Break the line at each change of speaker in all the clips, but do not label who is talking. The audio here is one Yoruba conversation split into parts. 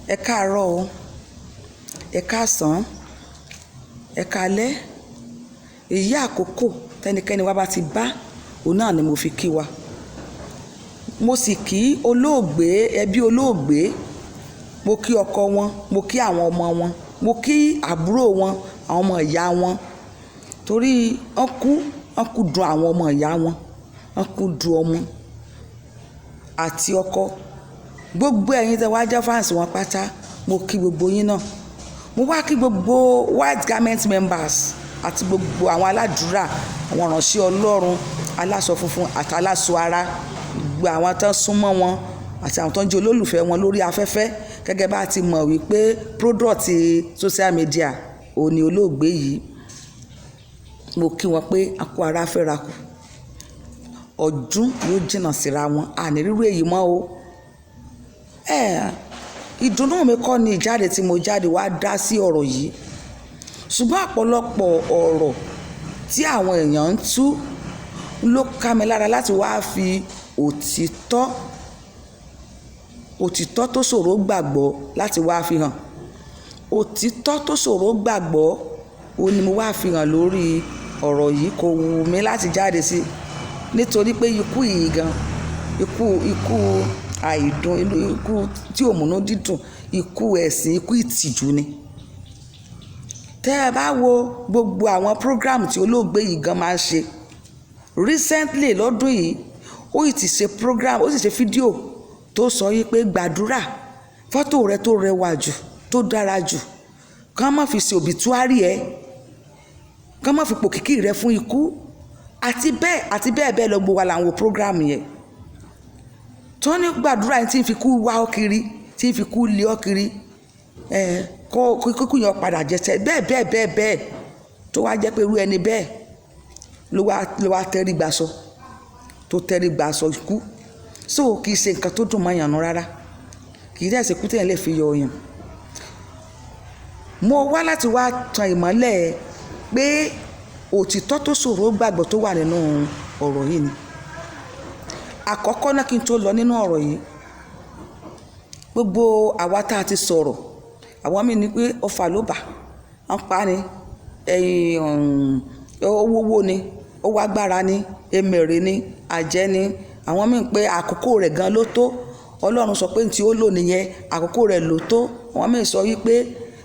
Ẹ káàárọ̀ o, ẹ káàsán, ẹ káalẹ́. Èyí àkókò tẹnikẹ́ni wa bá ti bá, òun náà ni mo fi kí wa. Mo sì kí olóògbé, ẹbí olóògbé. Mo kí ọkọ wọn, mo kí àwọn ọmọ wọn, mo kí àbúrò wọn, àwọn ọmọ ìyá wọn. Torí wọ́n kú, wọ́n kú dùn àwọn ọmọ ìyá wọn, wọ́n kú dùn ọmọ àti ọkọ. Gbogbo ẹ̀yin tẹ́ wá jẹ́ fans wọn pátá, mo kí gbogbo yín náà. Mo wá kí gbogbo white garment members àti gbogbo àwọn aládùúrà, àwọn ìránṣẹ́ Ọlọ́run, aláṣọ funfun àti aláṣọ ara, gbogbo àwọn tó ń súnmọ́ wọn àti àwọn tó ń jẹ́ olólùfẹ́ wọn lórí afẹ́fẹ́. Gẹ́gẹ́ bá ti mọ̀ wípé product social media òun ni olóògbé yìí. Mo kí wọn pé a kú ara fẹ́ra kù. Ọdún yóò jìnnà síra wọn, àní rírú èyí mọ́ o. Ìdùnnú mi kọ́ ni ìjáde tí mo jáde wá dá sí ọ̀rọ̀ yìí. Ṣùgbọ́n ọ̀pọ̀lọpọ̀ ọ̀rọ̀ tí àwọn èèyàn ń tú ló ká mi lára láti wá fi òtítọ́, òtítọ́ tó ṣòro gbàgbọ́ láti wá fi hàn. Òtítọ́ tó ṣòro gbàgbọ́, òun ni mo wá fi hàn lórí ọ̀rọ̀ yìí. Kò wù mí láti jáde sí, nítorí pé ikú yìí gan, ikú, ikú àìdùn, ikú tí ò múnú dídùn, ikú ẹ̀sìn, ikú ìtìjú ni. Tẹ́ ẹ bá wo gbogbo àwọn program tí olóògbé yìí gan máa ń ṣe recently lọ́dún yìí, ó sì ti ṣe program, ó sì ṣe fídíò tó sọ wípé gbàdúrà fọ́tò rẹ tó rẹwà jù, tó dára jù, kí wọ́n má fi ṣe obituary ẹ, kí wọ́n má fi pòkìkí rẹ fún ikú, àti bẹ́ẹ̀ bẹ́ẹ̀ lọ. Gbogbo wa là ń wo program yẹn. Tí wọ́n ní gbàdúrà ẹni tí ń fi kú wá ọ kiri, tí ń fi kú lé ọ kiri, kó kíkú yẹn padà jẹsẹ̀ bẹ́ẹ̀ bẹ́ẹ̀ bẹ́ẹ̀ bẹ́ẹ̀, tó wá jẹ́ pé irú ẹni bẹ́ẹ̀ ló wá tẹrí gbàsọ, tó tẹrí gbàsọ ikú. So kì í ṣe nǹkan tó dùn mọ́ èèyàn nú rárá. Kì í dẹ̀ ṣe ikú tí èèyàn lè fi yọ èèyàn. Mo wá láti wá tan ìmọ́lẹ̀ pé òtítọ́ tó ṣòro gbàgbọ́ tó wà nínú ọ̀rọ̀ yìí ni. Àkọ́kọ́ náà kí n tó lọ nínú ọ̀rọ̀ yìí, gbogbo àwa tá a ti sọ̀rọ̀, àwọn míì ní pé ọfà ló bà, wọ́n pa ni, ẹ̀yìn, ó wúwo ni, ó wá gbára ni, emèrè ni, àjẹ́ ni. Àwọn míì pé àkókò rẹ̀ gan ló tó. Ọlọ́run sọ pé tí ó lò nìyẹn, àkókò rẹ̀ ló tó. Àwọn míì sọ wípé,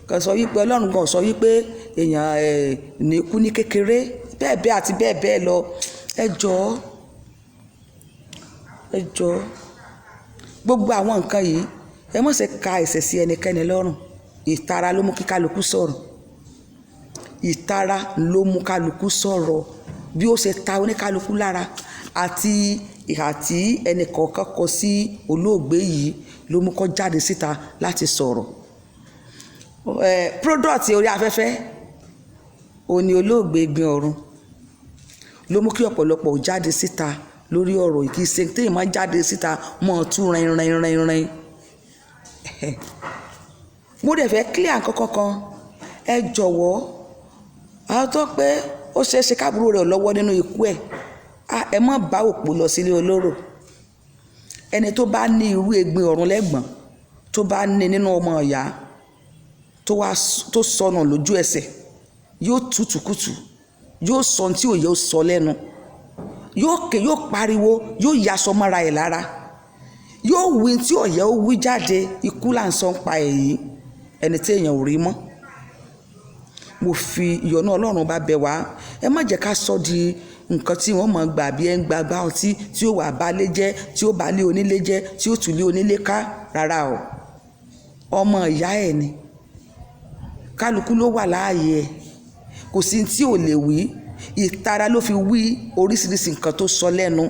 kan sọ wípé Ọlọ́run gan sọ wípé èèyàn, ní kú ní kékeré, bẹ́ẹ̀ bẹ́ẹ̀ àti bẹ́ẹ̀ bẹ́ẹ̀ lọ. Ẹ jọ̀ọ́, ẹ jọ̀ọ́. Gbogbo àwọn nǹkan yìí, ẹ má ṣe ka ẹ̀ṣẹ̀ sí ẹnikẹ́ni lọ́rùn. Ìtara ló mú kí kálukú sọ̀rọ̀. Ìtara ló mú kálukú sọ̀rọ̀. Bí ó ṣe ta oníkálukú lára àti ìhà tí ẹni kọ̀ọ̀kan kọ sí olóògbé yìí ló mú kó jáde síta láti sọ̀rọ̀. Product orí afẹ́fẹ́, òun ni olóògbé Egbin Ọ̀run ló mú kí ọ̀pọ̀lọpọ̀ ó jáde síta lórí ọ̀rọ̀ yìí. Kì í ṣe tí èèyàn máa jáde síta mọ́ tú rẹ́n rẹ́n rẹ́n rẹ́n. Mo dẹ̀ fẹ́ clear nǹkan kan. Ẹ jọ̀wọ́, àwọn tó pé ó ṣe é ṣe káàbúrò rẹ̀ lọ́wọ́ nínú ikú ẹ̀, ẹ má bá òpó lọ sílé olóró. Ẹni tó bá ní irú Egbin Ọ̀run lẹ́gbọ̀n, tó bá ní nínú ọmọ ìyá, tó wá tó sọnù lójú ẹsẹ̀, yóò tútùkùtù, yóò sọ ohun tí ò yẹ ó sọ lẹ́nu, yóò ké, yóò pariwo, yóò yaṣọ mọ́ra ẹ̀ lára, yóò wí tí ò yẹ ó wí jáde. Ikú là ń sọ ń pa èyí, ẹni tí èèyàn ò rí mọ́. Mo fi ìyọ́nú Ọlọ́run bá bẹ̀ wá. Ẹ má jẹ́ ká sọ di nǹkan tí wọ́n mọ̀ gbà bí ẹ ń gba gbá ọtí tí ó wà bá lé jẹ́, tí ó bá lé onílé jẹ́, tí ó tù lé onílé ká. Rárá o. Ọmọ ìyá ẹ̀ ni. Kálukú ló wà láàyè ẹ̀. Kò sí tí ò lè wí. Ìtara ló fi wí oríṣiríṣi nǹkan tó sọ lẹ́nu.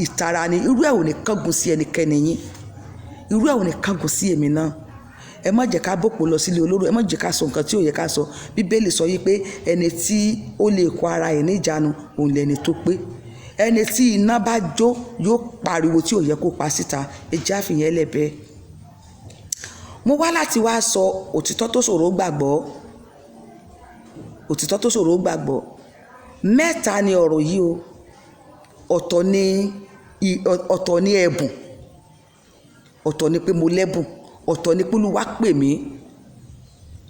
Ìtara ni. Irú ẹ̀ ò ní kángun sí ẹnikẹ́ni yín. Irú ẹ̀ ò ní kángun sí èmi náà. Ẹ má jẹ́ ká bòpò lọ sílé olóró. Ẹ má jẹ́ ká sọ nǹkan tí ò yẹ ká sọ. Bíbélì sọ wípé ẹni tí ó lè kó ara ẹ̀ ní ìjánu, òun lẹni tó pé. Ẹni tí iná bá jó yóò pariwo tí ò yẹ kó pa síta. Ẹ jẹ́ àfihàn ẹlẹ́bẹ̀. Mo wá láti wá sọ òtítọ́ tó ṣòro gbàgbọ́. Òtítọ́ tó ṣòro gbàgbọ́. Mẹ́ta ni ọ̀rọ̀ yìí o. Ọ̀tọ̀ ni, ọ̀tọ̀ ni ẹ̀bùn. Ọ̀tọ̀ ni pé mo lẹ́bùn. Ọ̀tọ̀ ni p'Olúwa pè mí,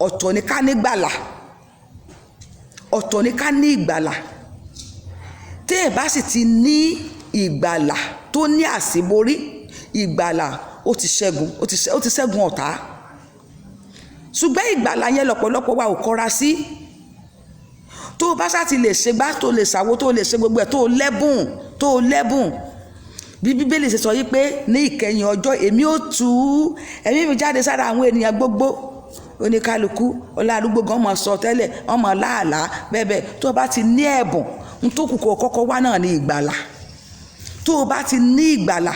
ọ̀tọ̀ ni ká ní gbàlà, ọ̀tọ̀ ni ká ní ìgbàlà. Téèyàn bá sì ti ní ìgbàlà tó ní àṣíborí ìgbàlà, ó ti ṣẹ́gun, ó ti ṣẹ́gun ọ̀tá. Ṣùgbọ́n ìgbàlà yẹn lọ́pọ̀lọpọ̀ wa ò kọra sí. Tó o bá sá ti lè ṣe gbá, tó o lè ṣàwo, tó o lè ṣe gbogbo ẹ̀, tó o lẹ́bùn, tó o lẹ́bùn, bí Bíbélì ṣe sọ yí pé ní ìkẹyìn ọjọ́ èmi ó tú ẹ̀mí mi jáde sára àwọn ènìyàn gbogbo, oníkálukú ọlá arúgbó gan máa sọ tẹ́lẹ̀, wọ́n máa láàlá bẹ́ẹ̀ bẹ́ẹ̀. Tó o bá ti ní ẹ̀bùn, n tó kù kó kọ́kọ́ wá náà ní ìgbàlà. Tó o bá ti ní ìgbàlà,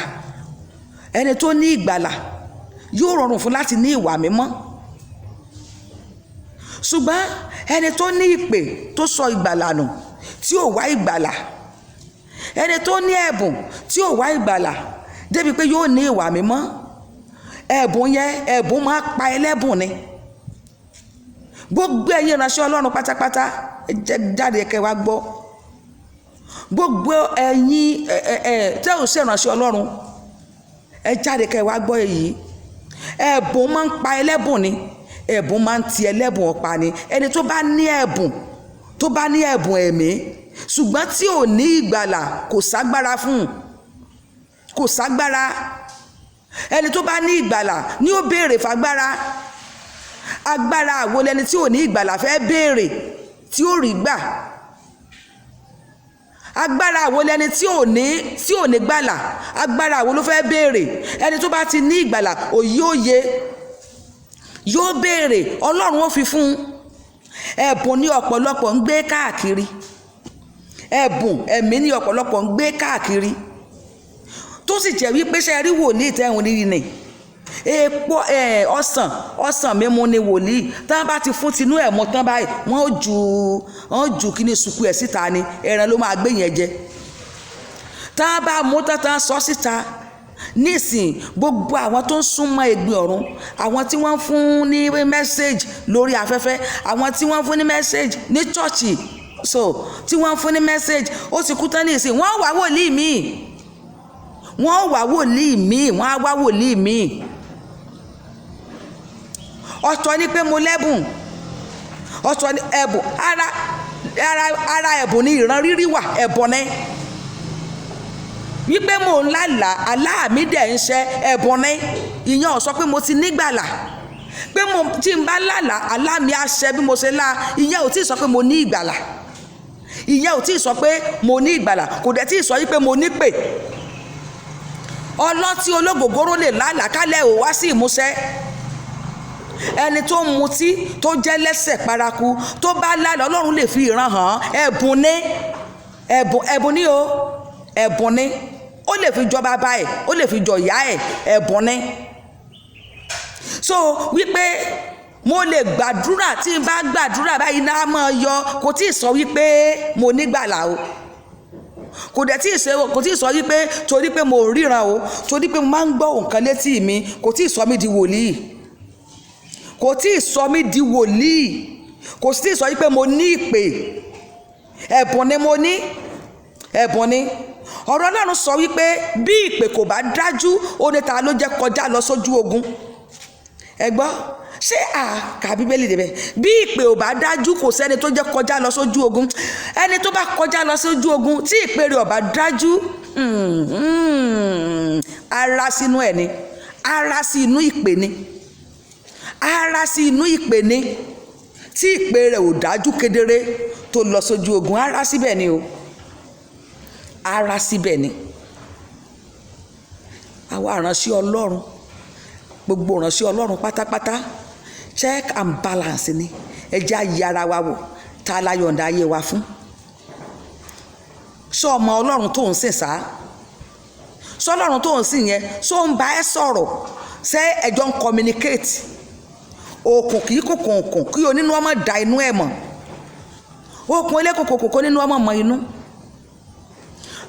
ẹni tó ní ìgbàlà yóò rọrùn fún láti ní ìwà mímọ́. Ṣùgbọ́n ẹni tó ní ìpè tó sọ ìgbàlà nù, tí ò wá ìgbàlà, ẹni tó ní ẹ̀bùn tí ò wá ìgbàlà débi pé yóò ní ìwà mímọ́, ẹ̀bùn yẹn, ẹ̀bùn máa pa ẹlẹ́bùn ni. Gbogbo ẹ̀yin ìránṣẹ́ Ọlọ́run pátápátá, ẹ jẹ́ jáde kẹ́ wá gbọ́. Gbogbo ẹ̀yin tẹ́ ò ṣe ìránṣẹ́ Ọlọ́run, ẹ jáde kẹ́ wá gbọ́ èyí. Ẹ̀bùn máa ń pa ẹlẹ́bùn ni, ẹ̀bùn máa ń ti ẹlẹ́bùn ọ̀pá ni. Ẹni tó bá ní ẹ̀bùn, tó bá ní ẹ̀bùn ẹ̀mí, ṣùgbọ́n tí ò ní ìgbàlà, kò ságbára fún un, kò ságbára. Ẹni tó bá ní ìgbàlà ni ó béèrè fagbára. Agbára àwo lẹni tí ò ní ìgbàlà fẹ́ béèrè tí ó rí gbà? Agbára àwo lẹni tí ò ní gbàlà, agbára àwo ló fẹ́ béèrè? Ẹni tó bá ti ní ìgbàlà, òye òye yóò béèrè, Ọlọ́run ó fi fún un. Ẹ̀bùn ní ọ̀pọ̀lọpọ̀ ń gbé káàkiri, ẹ̀bùn ẹ̀mí ní ọ̀pọ̀lọpọ̀ ń gbé káàkiri, tó sì jẹ́ wípé ṣe rí wòlíì tẹ́hun rí ni epo ọsàn mímu ni wòlíì. Tá a bá ti fún tinú ẹ̀ mọ́ tán báyìí, wọ́n ó ju kíní sùkú ẹ̀ síta ni, ẹran ló máa gbé yẹn jẹ. Tá a bá mú tán tán sọ síta nísìn, gbogbo àwọn tó ń súnmọ́ Ẹ̀gbin Ọ̀run, àwọn tí wọ́n ń fún ní message lórí afẹ́fẹ́, àwọn tí wọ́n ń fún ní message ní church, so tí wọ́n ń fún ní message, ó ti kú tán nísìn, wọ́n wá wòlíì míì, wọ́n wá wòlíì míì, wọ́n á wá wòlíì míì. Ọ̀tọ̀ ni pé mo lẹ́bùn, ọ̀tọ̀ ni ẹ̀bùn. Ara ẹ̀bùn ni ìran rírí wà. Ẹ̀bùn ni wípé mò ń lálàá, àlá mi dẹ̀ ń ṣe, ẹ̀bùn ni. Ìyẹn ò sọ pé mo ti nígbàlà. Pé mo tí n bá lálàá, àlá mi á ṣẹ bí mo ṣe lá, ìyẹn ò tí ì sọ pé mo ní ìgbàlà. Ìyẹn ò tí ì sọ pé mo ní ìgbàlà, kò dẹ̀ tí ì sọ wípé mo ní pè. Ọlọ́tí ológògóró lè lálàá kálẹ̀ ò wá sí ìmúṣẹ. Ẹni tó ń mutí, tó jẹ́ lẹ́sẹ̀ paraku, tó bá lálàá, Ọlọ́run lè fi ìran hàn. Ẹ̀bùn ní, ẹ̀bùn, ẹ̀bùn ní o, ẹ̀bùn ní. Ó lè fi jọ bàbá ẹ̀, ó lè fi jọ ìyá ẹ̀, ẹ̀bùn ní. So wípé mo lè gbàdúrà, tí n bá gbàdúrà báyìí náà máa yọ, kò tí ì sọ wípé mo nígbàlà o. Kò dẹ̀ tí ì ṣe, kò tí ì sọ wípé torí pé mo ríran o, torí pé mo máa ń gbọ́ nǹkan létí mi, kò tí ì sọ mí di wòlíì, kò tí ì sọ mí di wòlíì, kò tí ì sọ wípé mo ní ìpè. Ẹ̀bùn ni mo ní, ẹ̀bùn ni. Ọ̀rọ̀ Ọlọ́run sọ wípé bí ìpè kò bá dájú, ó ní ta ló jẹ́ kọjá lọ sójú ogun? Ẹ gbọ́, ṣé àkà Bíbélì débẹ̀? Bí ìpè ò bá dájú, kò sẹ́ni tó jẹ́ kọjá lọ sójú ogun. Ẹni tó bá kọjá lọ sójú ogun tí ìpè rẹ̀ ò bá dájú, ara sínú ẹ̀ ni, ara sí inú ìpè ni, ara sí inú ìpè ni. Tí ìpè rẹ̀ ò dájú kedere tó lọ sójú ogun, ara síbẹ̀ ni o, ara síbẹ̀ ni. Àwa ìránṣẹ́ Ọlọ́run, gbogbo ìránṣẹ́ Ọlọ́run pátápátá, check and balance ni. Ẹ jẹ́ á yẹ ara wa wò. Ta la yọ̀ǹda ayé wa fún? Ṣé ọmọ Ọlọ́run tó ń sìn sá? Ṣé Ọlọ́run tó ń sìn yẹn, ṣó ń bá ẹ sọ̀rọ̀? Ṣé ẹjọ́ ń communicate? Òkùn kì í kòkò òkùn kí onínú ọmọ da inú ẹ̀ mọ̀. Okùn elékòkò kò nínú ọmọ mọ inú.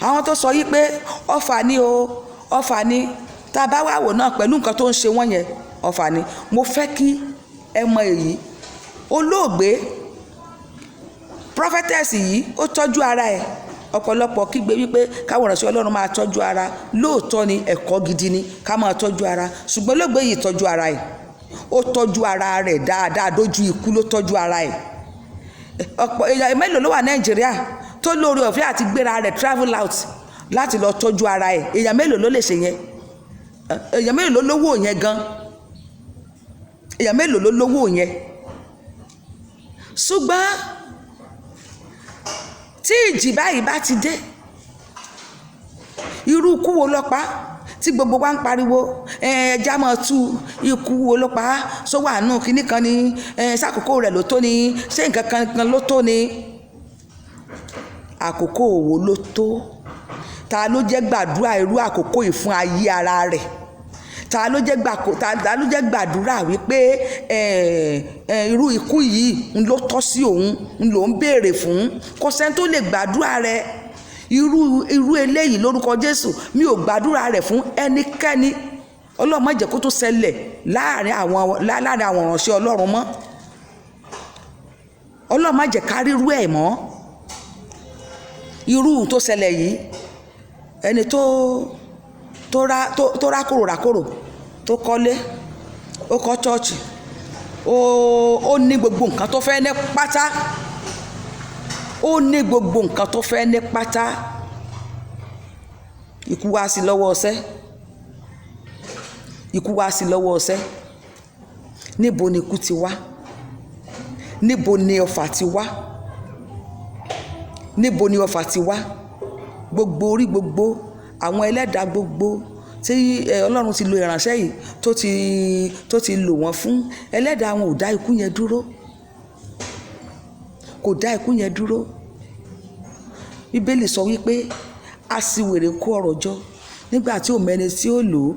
Àwọn tó sọ yí pé ọfà ni o, ọfà ni, tá a bá wà wò náà pẹ̀lú nǹkan tó ń ṣe wọ́n yẹn, ọfà ni. Mo fẹ́ kí ẹ mọ èyí. Olóògbé prophetess yìí, ó tọ́jú ara ẹ̀. Ọ̀pọ̀lọpọ̀ kígbe wípé káwọn ìránṣẹ́ Ọlọ́run máa tọ́jú ara. Lóòótọ́ ni, ẹ̀kọ́ gidi ni ká máa tọ́jú ara, ṣùgbọ́n olóògbé yìí tọ́jú ara ẹ̀, ó tọ́jú ara rẹ̀ dáadáa dójú ikú ló tọ́jú ara ẹ̀. Ọ̀pọ̀ èèyàn mélòó ló wà Nàìjíríà tó lóore ọ̀fẹ́ àti gbéra rẹ̀ travel out láti lọ tọ́jú ara ẹ̀? Èèyàn mélòó ló lè ṣe yẹn? Èèyàn mélòó ló lówó yẹn gan? Èèyàn mélòó ló lówó yẹn? Ṣùgbọ́n tí ìjì báyìí bá ti dé, irú ikú wo ló pa tí gbogbo wa ń pariwo ẹja máa tú? Ikú wo ló pa? Sówó àánú kinní kan ni, sákòókò rẹ̀ ló tó ni, ṣé nǹkan kan ló tó ni? Àkókò wo ló tó? Ta ló jẹ́ gbàdúrà irú àkókò yìí fún ayé ara rẹ̀? Ta ló jẹ́ gbàdúrà wípé irú ikú yìí ń ló tọ́ sí òun, ń ló ń béèrè fún? Kò sẹ́ni tó lè gbàdúrà rẹ̀ irú eléyìí lórúkọ Jésù. Mi ò gbàdúrà rẹ̀ fún ẹnikẹ́ni. Ọlọ́run má jẹ́ kó tó ṣẹlẹ̀ láàrin àwọn ìránṣẹ́ Ọlọ́run mọ́. Ọlọ́run má jẹ́ ká rírú ẹ̀ mọ́. Irú tó ṣẹlẹ̀ yìí, ẹni tó rákòrò tó kọ́lé, ó kọ́ chọ́ọ̀chì, ó ní gbogbo nǹkan tó fẹ́ ní pátá, ó ní gbogbo nǹkan tó fẹ́ ní pátá. Ikú wá sí lọ́wọ́ ọṣẹ́, ikú wá sí lọ́wọ́ ọṣẹ́. Níbo ni ikú ti wá? Níbo ni ọfà ti wá? Níbo ni ọfà ti wá? Gbogbo orí, gbogbo àwọn ẹlẹ́dàá, gbogbo tí Ọlọ́run ti lo ìránṣẹ́ yìí tó ti lò wọ́n fún, ẹlẹ́dàá wọn ò dá ikú yẹn dúró, kò dá ikú yẹn dúró. Bíbélì sọ wípé aṣiwèrè kó ọrọ̀ jọ nígbà tí ò mẹ́ni tí ó lò ó.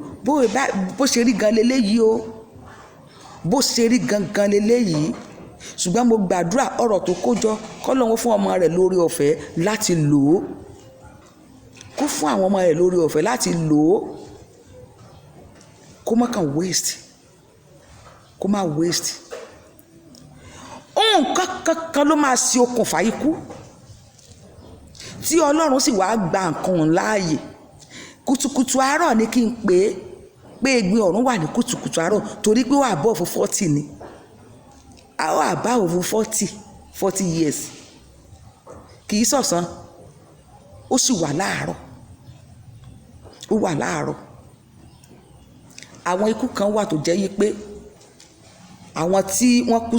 Bó ṣe rí gan leléyìí o, bó ṣe rí gangan leléyìí. Ṣùgbọ́n mo gbàdúrà ọrọ̀ tó kó jọ, k'Ọlọ́run fún ọmọ rẹ̀ lórí ọ̀fẹ́ láti lò ó, kó fún àwọn ọmọ rẹ̀ lórí ọ̀fẹ́ láti lò ó, kó má kàn waste, kó má waste. Nǹkan kankan ló máa ṣe okùnfà ikú tí Ọlọ́run sì wá gba nǹkan láàyè. Kùtùkùtù àárọ̀ ni kí n pè é pé egbin ọ̀run wà ní kùtùkùtù àárọ̀, torí pé ó wà above 40 ni, ó wà above 40 years, kì í ṣọ̀sán, ó sì wà láàárọ̀, ó wà láàárọ̀. Àwọn ikú kan wà tó jẹ́ yí pé àwọn tí wọ́n kú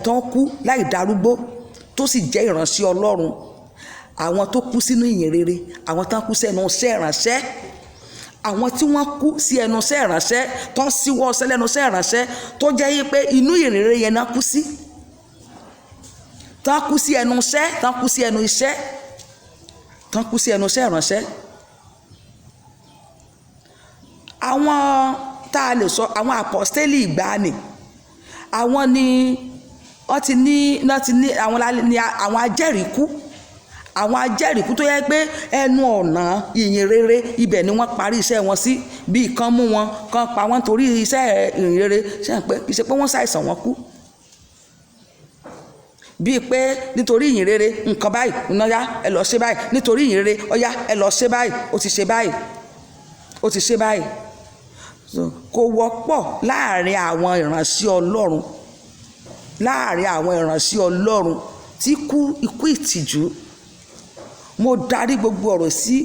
tó ń kú láì darúgbó tó sì jẹ́ ìránṣẹ́ Ọlọ́run, àwọn tó kú sínú ìyìn rere, àwọn tó ń kú sẹ́nu iṣẹ́ ìránṣẹ́, àwọn tí wọ́n kú sí ẹnu iṣẹ́ ìránṣẹ́, tó ń síwọ́ ọṣẹ́ lẹ́nu iṣẹ́ ìránṣẹ́, tó jẹ́ yí pé inú ìyìn rere yẹn náà kú sí, tó ń kú sí ẹnu iṣẹ́, tó ń kú sí ẹnu iṣẹ́, tó ń kú sí ẹnu iṣẹ́ ìránṣẹ́. Àwọn tá a lè sọ àwọn àpọ́stélì ìgbàanì, àwọn ni wọ́n ti ní àwọn ni àwọn ajẹ́rìíkú, àwọn ajẹ́rìíkú tó yẹ pé ẹnu ọ̀nà ìyìn rere ibẹ̀ ni wọ́n parí iṣẹ́ wọn sí. Bí kan mú wọn, kan pa wọ́n torí iṣẹ́ ìyìn rere, ṣe pé kì í ṣe pé wọ́n ṣàìsàn wọn kú. Bíi pé nítorí ìyìn rere nǹkan báyìí, ọ̀yá ẹ lọ ṣe báyìí, nítorí ìyìn rere ọ̀yá ẹ lọ ṣe báyìí, ó ti ṣe báyìí, ó ti ṣe báyìí. Kò wọ́pọ̀ láàrin àwọn ìránṣẹ́ Ọlọ́run, láàrin àwọn ìránṣẹ́ Ọlọ́run tí kú ikú ìtìjú. Mo darí gbogbo ọ̀rọ̀ sí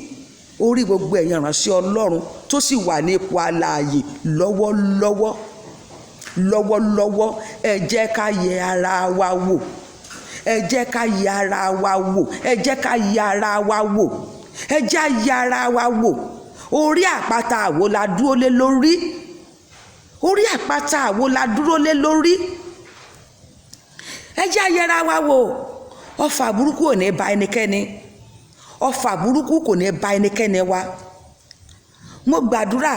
orí gbogbo ẹ̀yin ìránṣẹ́ Ọlọ́run tó sì wà ní ipò alààyè lọ́wọ́lọ́wọ́, lọ́wọ́lọ́wọ́. Ẹ jẹ́ ká yẹ ara wa wò, ẹ jẹ́ ká yẹ ara wa wò, ẹ jẹ́ ká yẹ ara wa wò, ẹ jẹ́ yẹ ara wa wò. Orí àpáta àwo la dúró lé lórí? Orí àpáta àwo la dúró lé lórí? Ẹ jẹ́ yẹra wa wò. Ọfà burúkú ò ní bá ẹnikẹ́ni, ọfà burúkú kò ní bá ẹnikẹ́ni wa. Mo gbàdúrà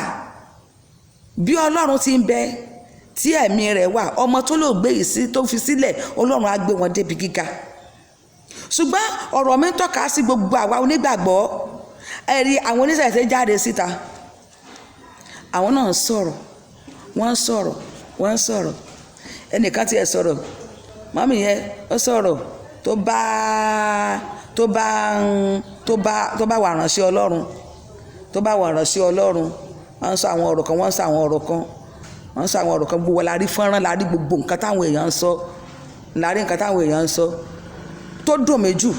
bí Ọlọ́run ti ń bẹ tí ẹ̀mí rẹ̀ wà, ọmọ tó lò gbé yìí sí tó fi sílẹ̀, Ọlọ́run á gbé wọn débi gíga. Ṣùgbọ́n ọ̀rọ̀ mi ń tọ́ka sí gbogbo àwa onígbàgbọ́. Ẹ̀rí àwọn oníṣẹ̀ṣe jáde síta, àwọn náà ń sọ̀rọ̀, wọ́n ń sọ̀rọ̀, wọ́n ń sọ̀rọ̀. Ẹnìkan tiẹ̀ sọ̀rọ̀, mọ́mì yẹn ó sọ̀rọ̀ tó tó bá ń tó bá wà ránṣẹ́ Ọlọ́run, tó bá wà ránṣẹ́ Ọlọ́run, wọ́n ń sọ àwọn ọ̀rọ̀ kan, wọ́n ń sọ àwọn ọ̀rọ̀ kan, wọ́n ń sọ àwọn ọ̀rọ̀ kan. Gbogbo wa la rí fọ́nrán, la rí gbogbo nǹkan táwọn èèyàn ń sọ, la rí nǹkan táwọn èèyàn ń sọ tó dùn mí jù.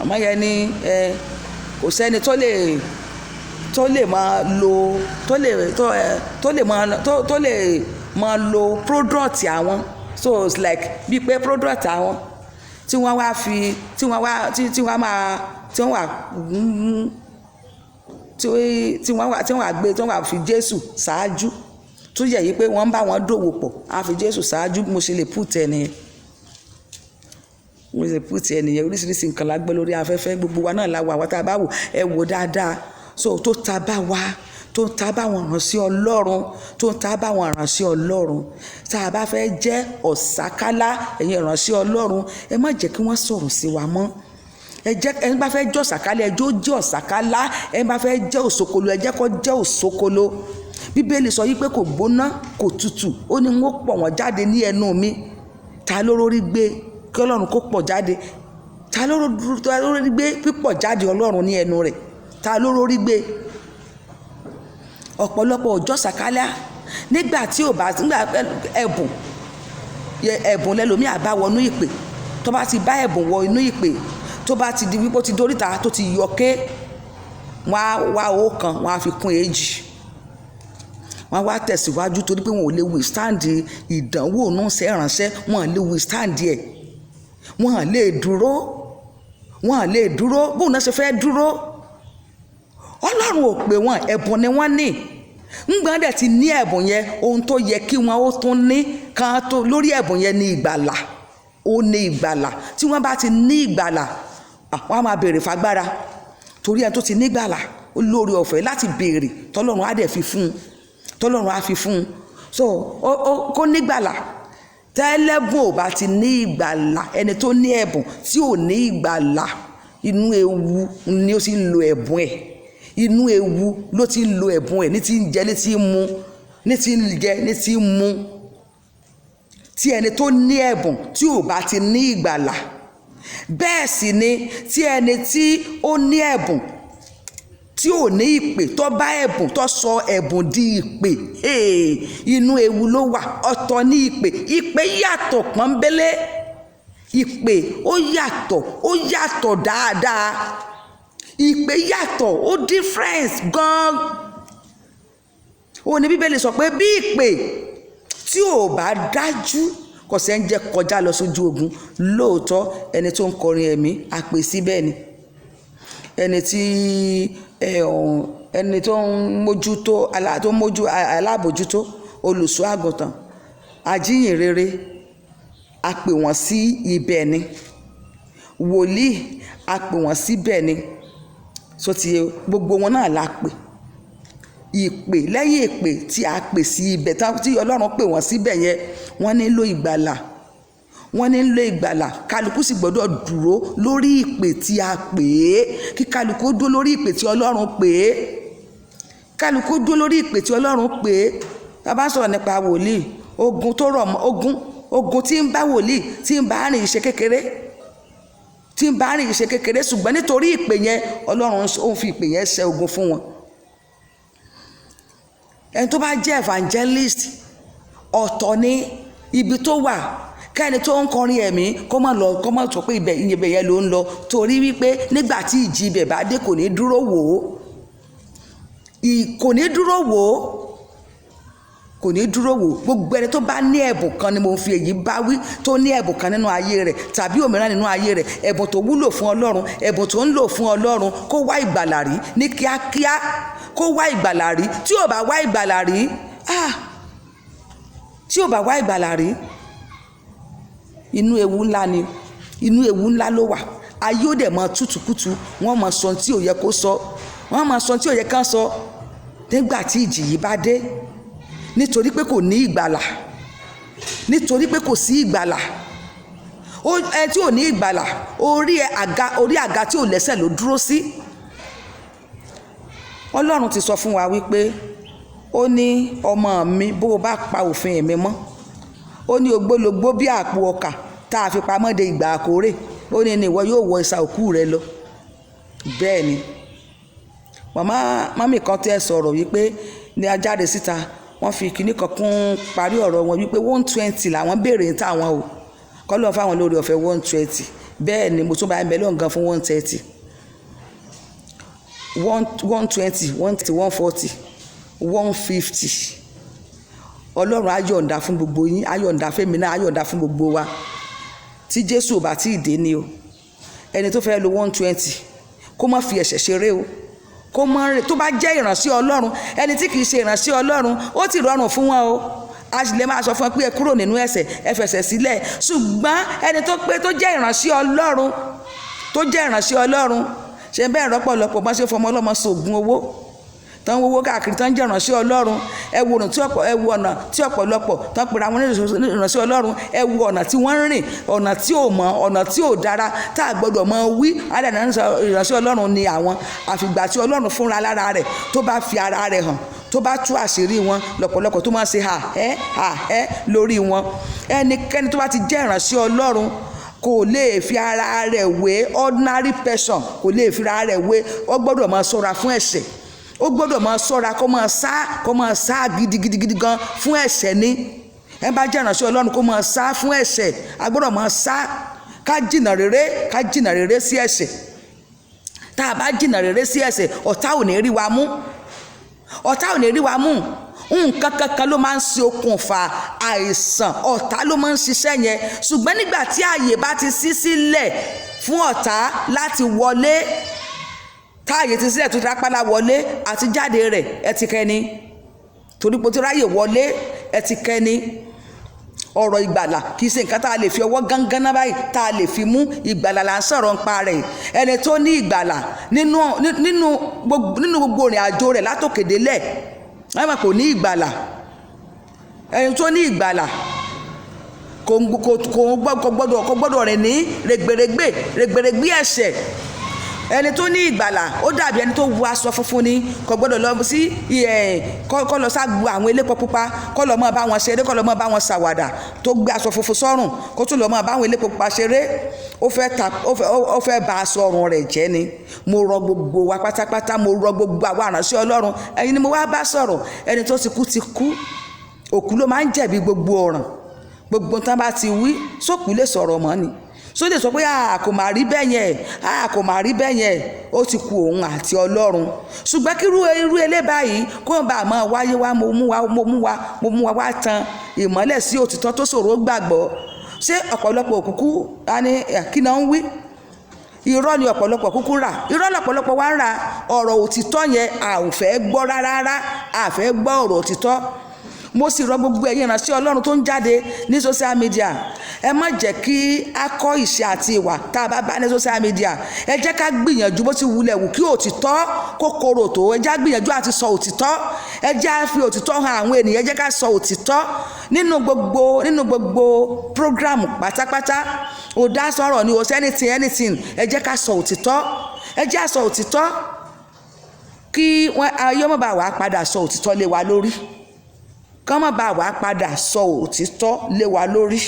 Àmọ́ yẹn ni ẹ kò sẹ́ni tó lè máa lo tó lè tó ẹ tó lè máa tó tó lè máa lo product àwọn. So it's like bíi pé product àwọn tí wọ́n wá fi tí wọ́n wá tí tí wọ́n máa tí wọ́n wà tí tí wọ́n wà tí wọ́n wà gbé, tí wọ́n wà fi Jésù ṣáájú, tó yẹ yìí pé wọ́n ń bá wọn dòwò pọ̀, á fi Jésù ṣáájú. Mo ṣe lè put ẹ nìyẹn, mo ṣe put ẹ nìyẹn. Oríṣiríṣi nǹkan la gbọ́ lórí afẹ́fẹ́. Gbogbo wa náà la wà wá tá a bá wò, ẹ wò dáadáa. So tó ta bá wa, tó ń ta bá wọn ránṣẹ́ Ọlọ́run, tó ń ta bá wọn ránṣẹ́ Ọlọ́run, tá a bá fẹ́ jẹ́ ọ̀sákálá, ẹ̀yin ránṣẹ́ Ọlọ́run, ẹ má jẹ́ kí wọ́n sọ̀rọ̀ sí wa mọ́. Ẹ jẹ́ ẹni bá fẹ́ jẹ́ ọ̀sákálá, ẹ jẹ́ ó jẹ́ ọ̀sákálá. Ẹni bá fẹ́ jẹ́ òṣokolo, ẹ jẹ́ kó jẹ́ òṣokolo. Bíbélì sọ yí pé kò gbóná, kò tutù, ó ní wọ́n pọ̀ wọ́n jáde ní ẹnu mi. Ta ló rórí gbé kí Ọlọ́run kó pọ̀ jáde? Ta ló rórí gbé pípọ̀ jáde Ọlọ́run ní ẹnu rẹ̀? Ta ló rórí gbé? Ọ̀pọ̀lọpọ̀ ọjọ́ sàkálà nígbà tí ò bá nígbà ẹ̀bùn, ẹ̀bùn lẹ́lòmíì àbá wọnú ìpè. Tó bá ti bá ẹ̀bùn wọ inú ìpè, tó bá ti di wípé ó ti dóríta, tó ti yọké, wọ́n á wá owó kan, wọ́n á fi kún èjì, wọ́n á wá tẹ̀síwájú, torí pé wọn ò lè withstand ìdánwò náà ṣe ìránṣẹ́. Wọn ò lè withstand ẹ̀, wọn ò lè dúró, wọn ò lè dúró. Bóun náà ṣe fẹ́ dúró? Ọlọ́run ò pè wọ́n, ẹ̀bùn ni wọ́n ní. Ńgbọ́n dẹ̀ ti ní ẹ̀bùn yẹn, ohun tó yẹ kí wọ́n ó tún ní kan tó lórí ẹ̀bùn yẹn ní ìgbàlà. Ó ní ìgbàlà. Tí wọ́n bá ti ní ìgbàlà, wọ́n á máa béèrè fagbára, torí ẹni tó ti ní ìgbàlà, ó lórí ọ̀fẹ́ láti béèrè, tọ́lọ́run á dẹ̀ fi fún un, tọ́lọ́run á fi fún un. So ó kó nígbàlà. Tẹ́lẹ̀bùn ò bá ti ní ìgbàlà, ẹni tó ní ẹ̀bùn tí ò ní ìgbàlà, inú ewu ni ó ti ń lo ẹ̀bùn ẹ̀. Inú ewu ló ti ń lo ẹ̀bùn ẹ̀, ní ti ń jẹ, ní ti ń mu, ní ti ń jẹ, ní ti ń mu. Tí ẹni tó ní ẹ̀bùn tí ò bá ti ní ìgbàlà, bẹ́ẹ̀ sì ni tí ẹni tí ó ní ẹ̀bùn tí ò ní ìpè, tó bá ẹ̀bùn, tó sọ ẹ̀bùn di ìpè, inú ewu ló wà. Ọ̀tọ̀ ní ìpè. Ìpè yàtọ̀ pọ́nbélé. Ìpè ó yàtọ̀, ó yàtọ̀ dáadáa. Ìpè yàtọ̀, ó difference gan-an. Ó ní Bíbélì sọ pé bí ìpè tí ò bá dájú, kò sẹ́ ń jẹ́ kọjá lọ sójú ogun. Lóòótọ́, ẹni tó ń kọrin ẹ̀mí, a pè síbẹ̀ ni. Ẹni tí ẹni tó ń mójútó, tó ń mójú alábòjútó, olùṣọ́ àgùntàn, ajíhìnrere, a pè wọ́n sí ibẹ̀ ni. Wòlíì, a pè wọ́n síbẹ̀ ni. So ti gbogbo wọn náà la pè. Ìpè lẹ́yìn ìpè tí a pè sí ibẹ̀, tí Ọlọ́run pè wọ́n síbẹ̀ yẹn, wọ́n nílò ìgbàlà, wọ́n nílò ìgbàlà. Kálukú sì gbọ́dọ̀ dúró lórí ìpè tí a pè é. Kí kálukú dúró lórí ìpè tí Ọlọ́run pè é. Kálukú dúró lórí ìpè tí Ọlọ́run pè é. Tá a bá sọ̀rọ̀ nípa wòlíì, ogun tó rọ̀ mọ́ ogun, ogun tí ń bá wòlíì tí ń bá rìn iṣẹ́ kékeré, tí ń bá rìn iṣẹ́ kékeré, ṣùgbọ́n nítorí ìpè yẹn, Ọlọ́run ó ń fi ìpè yẹn ṣẹ́ ogun fún wọn. Ẹni tó bá jẹ́ evangelist, ọ̀tọ̀ ní ibi tó wà. Kẹ́ni tó ń kọrin ẹ̀mí kó má lọ, kó má sọ pé ibẹ̀ yẹn ló ń lọ, torí wípé nígbà tí ìjì ibẹ̀ bá dé, kò ní dúró wò ó, kò ní dúró wò ó, kò ní dúró wò. Gbogbo ẹni tó bá ní ẹ̀bùn kan ni mo fi èyí bá wí, tó ní ẹ̀bùn kan nínú ayé rẹ̀ tàbí òmíràn nínú ayé rẹ̀, ẹ̀bùn tó wúlò fún Ọlọ́run, ẹ̀bùn tó ń lò fún Ọlọ́run, kó wá ìgbàlà rí ní kíákíá, kó wá ìgbàlà rí. Tí ò bá wá ìgbàlà rí, ah, tí ò bá wá ìgbàlà rí, inú ewu ńlá ni, inú ewu ńlá ló wà. Ayé ó dẹ̀ mọ tútùkùtù, wọ́n mọ sọ tí ò yẹ kó sọ, wọ́n mọ sọ tí ò yẹ kán sọ nígbà tí ìjì yìí bá dé, nítorí pé kò ní ìgbàlà, nítorí pé kò sí ìgbàlà. Ẹ tí ò ní ìgbàlà, orí àga tí ò lẹ́sẹ̀ ló dúró sí. Ọlọ́run ti sọ fún wa wípé ó ní, "Ọmọ mi, bó o bá pa òfin mi mọ́," ó ní, "ògbólógbó bí àpò ọkà tá a fi pamọ́ de ìgbà àkórè." Ó ní ní ìwọ yóò wọ isà òkú rẹ lọ. Bẹ́ẹ̀ ni màmá mami kan tẹ́ sọ̀rọ̀ wípé ní ajáde síta, wọ́n fi kinní kan kún parí ọ̀rọ̀ wọn wípé 120 làwọn béèrè ní táwọn o, kọ́ lọ́n fáwọn lórí ọ̀fẹ́ 120. Bẹ́ẹ̀ ni mo tún bá ń bẹ lóun gan fún 130, 120, 130, 140, 150. Ọlọ́run á yọ̀ǹda fún gbogbo yín, á yọ̀ǹda fẹ́mi náà, á yọ̀ǹda fún gbogbo wa, tí Jésù ò bá tí ì dé ni o. Ẹni tó fẹ́ lo 120, kó má fi ẹ̀ṣẹ̀ ṣeré o, kó má rìn. Tó bá jẹ́ ìránṣẹ́ Ọlọ́run, ẹni tí kì í ṣe ìránṣẹ́ Ọlọ́run, ó ti rọrùn fún wọn o, a sì lè máa sọ fún ẹ pé ẹ kúrò nínú ẹ̀ṣẹ̀, ẹ fẹ̀ṣẹ̀ sílẹ̀. Ṣùgbọ́n ẹni tó pé tó jẹ́ ìránṣẹ́ Ọlọ́run, tó jẹ́ ìránṣẹ́ Ọlọ́run, ṣe bẹ́ẹ̀ rọ́pọ̀lọpọ̀ bá ṣe fọmọ ọlọ́mọ sògùn owó tán, wowó káàkiri, tán jẹ́ ìránṣẹ́ Ọlọ́run. Ẹ wo ọ̀nà tí ọ̀pọ̀, ẹ wo ọ̀nà tí ọ̀pọ̀lọpọ̀ tán pera wọn ní ìránṣẹ́ Ọlọ́run, ẹ wo ọ̀nà tí wọ́n ń rìn, ọ̀nà tí ò mọ́, ọ̀nà tí ò dára tá a gbọ́dọ̀ mọ wí. Alẹ́ ìránṣẹ́ Ọlọ́run ni àwọn, àfìgbà tí Ọlọ́run fúnra lára rẹ̀ tó bá fi ara rẹ̀ hàn, tó bá tú àṣírí wọn, lọ́pọ̀lọpọ̀ tó máa ṣe hà ẹ́ hà ẹ́ lórí wọn. Ẹnikẹ́ni tó bá ti jẹ́ ìránṣẹ́ Ọlọ́run kò lè fi ara rẹ̀ wé ordinary person, kò lè fi ara rẹ̀ wé. Ó gbọ́dọ̀ máa ṣọ́ra fún ẹ̀ṣẹ̀, ó gbọ́dọ̀ máa ṣọ́ra, kó máa sá, kó máa sá gidigidigidi gan fún ẹ̀ṣẹ̀ ni. Ẹ bá jẹ́ ìránṣẹ́ Ọlọ́run, kó máa sá fún ẹ̀ṣẹ̀. A gbọ́dọ̀ máa sá, ká jìnnà rere, ká jìnnà rere sí ẹ̀ṣẹ̀. Tá a bá jìnnà rere sí ẹ̀ṣẹ̀, ọ̀tá ò ní rí wa mú, ọ̀tá ò ní rí wa mú. Nǹkan kankan ló máa ń ṣe okùnfà àìsàn, ọ̀tá ló máa ń ṣiṣẹ́ yẹn. Ṣùgbọ́n nígbà tí ààyè bá ti ṣí sílẹ̀ fún ọ̀tá láti wọlé, táàyè ti sílẹ̀ tó ti rápálá wọlé, àti jáde rẹ̀ ẹ ti kẹ́ni, torí pé ó ti ráyè wọlé, ẹ ti kẹ́ni. Ọ̀rọ̀ ìgbàlà kì í ṣe nǹkan tá a lè fi ọwọ́ gángan náà báyìí tá a lè fi mú. Ìgbàlà là ń sọ̀rọ̀ nípa rẹ̀. Ẹni tó ní ìgbàlà nínú gbogbo ìrìn àjò rẹ̀ látòkè délẹ̀, wọ́n mọ̀ kò ní ìgbàlà. Ẹni tó ní ìgbàlà kò gbọ́dọ̀ rìn ní rẹ̀gbẹ̀rẹ̀gbẹ̀ rẹ̀gbẹ̀rẹ̀gbẹ̀ ẹ̀ṣẹ̀. Ẹni tó ní ìgbàlà, ó dàbí ẹni tó wọ aṣọ funfun ni. Kò gbọ́dọ̀ lọ sí ẹ̀ kọ́ lọ ságbo àwọn elépo pupa, kọ́ lọ mọ́ bá wọn ṣeré, kọ́ lọ mọ́ bá wọn ṣàwàdà. Tó gbé aṣọ funfun sọ́rùn, kó tún lọ mọ́ bá àwọn elépo pupa ṣeré, ó fẹ́ ta, ó fẹ́ bà aṣọ ọrùn rẹ̀ jẹ́ ni. Mo rọ gbogbo wa pátápátá, mo rọ gbogbo àwa ìránṣẹ́ Ọlọ́run, ẹ̀yin ni mo wá bá sọ̀rọ̀. Ẹni tó ti kú ti kú. Òkú ló máa ń jẹ̀bi gbogbo ọ̀ràn, gbogbo tán bá ti wí. Sókú lè sọ̀rọ̀ mọ́ ni? Só lè sọ pé a kò má rí bẹ́ẹ̀ yẹn, a kò má rí bẹ́ẹ̀ yẹn? Ó ti kú òun àti Ọlọ́run. Ṣùgbọ́n kí irú elé báyìí kó bá a máa wáyé wá, mo mú wa wá tan ìmọ́lẹ̀ sí òtítọ́ tó ṣòro gbàgbọ́. Ṣé ọ̀pọ̀lọpọ̀ òkùnkùn á ní kí náà ń wí? Irọ́ ni ọ̀pọ̀lọpọ̀ kúkú rà, irọ́ lọ̀pọ̀lọpọ̀ wá ń ra. Ọ̀rọ̀ òtítọ́ yẹn, a ò fẹ́ gbọ́ rárá, a fẹ́ gbọ́ ọ̀rọ̀ òtítọ́. Mo sì rọ gbogbo ẹ̀yin ìránṣẹ́ Ọlọ́run tó ń jáde ní social media, ẹ má jẹ́ kí a kọ́ ìṣe àti ìwà tá a bá bá ní social media. Ẹ jẹ́ ká gbìyànjú, bó ti wulẹ̀ wù kí òtítọ́ kó korò tó, ẹ jẹ́ á gbìyànjú àti sọ òtítọ́. Ẹ jẹ́ á fi òtítọ́ hàn àwọn ènìyàn. Ẹ jẹ́ ká sọ òtítọ́ nínú gbogbo program pátápátá. Ò dá sọ̀rọ̀ ni o ṣe, anything, anything, ẹ jẹ́ ká sọ òtítọ́. Ẹ jẹ́ á sọ òtítọ́ kí wọ́n ayé má bàa wá padà sọ òtítọ́ lé wa lórí, kán má bàa wá padà sọ òtítọ́ lé wa lórí.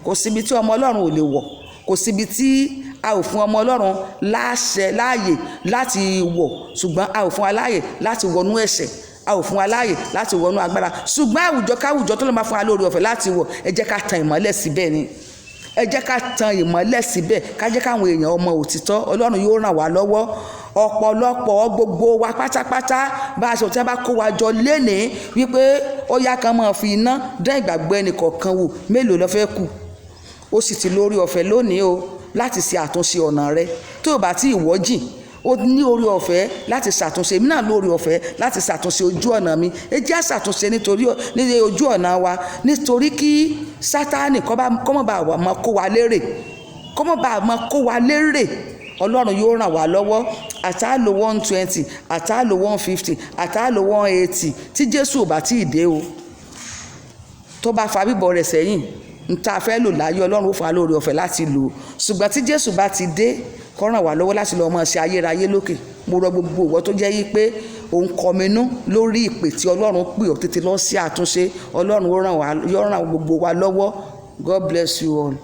Kò síbi tí ọmọ Ọlọ́run ò lè wọ̀, kò síbi tí a ò fún ọmọ Ọlọ́run láṣẹ láàyè láti wọ̀. Ṣùgbọ́n a ò fún wa láàyè láti wọnú ẹ̀ṣẹ̀, a ò fún wa láàyè láti wọnú agbára. Ṣùgbọ́n àwùjọ káwùjọ tó ló máa fún wa lórí ọ̀fẹ́ láti wọ̀, ẹ jẹ́ ká tan ìmọ́lẹ̀ síbẹ̀ ni. Ẹ jẹ́ ká tan ìmọ́lẹ̀ síbẹ̀, ká jẹ́ káwọn èèyàn ọmọ òtítọ́. Ọlọ́run yóò ràn wá lọ́wọ́. Ọ̀pọ̀lọpọ̀ gbogbo wa pátápátá, bá a ṣe tí wọ́n bá kó wa jọ lénìí wípé ó yá, kan máa fi iná dán ìgbàgbọ́ ẹnì kọ̀ọ̀kan wò, mélòó ló fẹ́ kù? Ó sì ti lórí ọ̀fẹ́ lónìí o láti ṣe àtúnṣe ọ̀nà rẹ. Tó o bá tí ì wọ́ jìn, ó ní orí ọ̀fẹ́ láti ṣàtúnṣe. Èmi náà lórí ọ̀fẹ́ láti ṣàtúnṣe ojú ọ̀nà mi. Ẹ jẹ́ á ṣàtúnṣe nítorí ní ojú ọ̀nà wa, nítorí kí Sátánì kó má bàa máa kó wa lérè, kó má bàa máa kó wa lérè. Ọlọ́run yóò ràn wá lọ́wọ́. Àtàlò 120, àtàlò 150, àtàlò 180, tí Jésù ò bá tí ì dé o, tó bá fa bíbọ̀ rẹ̀ sẹ́yìn, n tá a fẹ́ lò láyé, Ọlọ́run ó fún wa lóore ọ̀fẹ́ láti lò ó. Ṣùgbọ́n tí Jésù bá ti dé, kó ràn wá lọ́wọ́ láti lọ́ọ́ máa ṣe ayérayé lókè. Mo rọ gbogbo ìwọ tó jẹ́ yí pé òun kọminú lórí ìpè tí Ọlọ́run pè ọ́, tètè lọ sí àtúnṣe. Ọlọ́run ó ràn wá, yóò ràn gbogbo wa lọ́wọ́. God bless you all.